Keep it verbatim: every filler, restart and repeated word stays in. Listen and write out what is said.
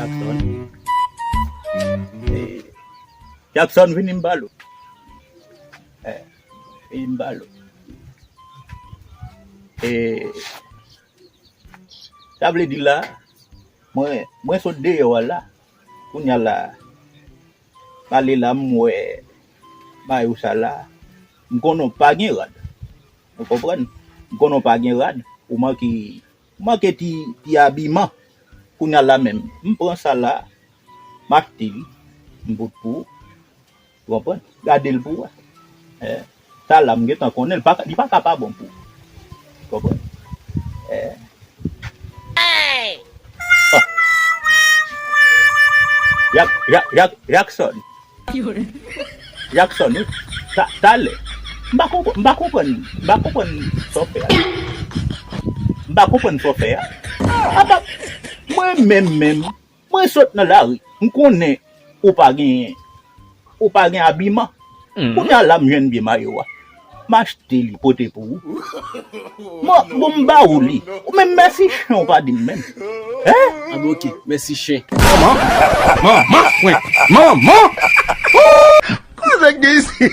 Jackson. Eh, Jackson, vini m pale w. Eh, vini m pale w. Eh, sa vle di la, mwen, mwen sot deyò a la. Kounye a la, m ale la, m wè mayo sa la. M konnen w pa gen rad. Ou konprann? M konnen w pa gen rad. Ou manke, ou manke ti, ti abiman. Kounye a la menm, m pran sa la, m achte li, m bout pou ou. Ou konprann? Gade l pou w wè. Eh, sa la, m gentan konnen l pa ka, li pa ka pa bon pou ou. Ou konprann? Eh. Ah. Jak, Jak, Jak, Jackson. Jackson, wi. Ta, talè. M pa konprann, m pa konprann, m pa konprann sa w fè a. M pa konprann sa w fè a. Apa, mwen menm menm, mwen sot nan lari. M konnen ou pa gen, ou pa gen abiman. Kounye a la m jwenn vye mayo a. M achte li pote pou ou. Mwen, bon, m ba ou li. Ou menm mèsi chen ou pa di m menm. Hein? Ah, bon, ok. Mèsi chen. Manman! Manman! Mwen! Manman! Koze k gen isi?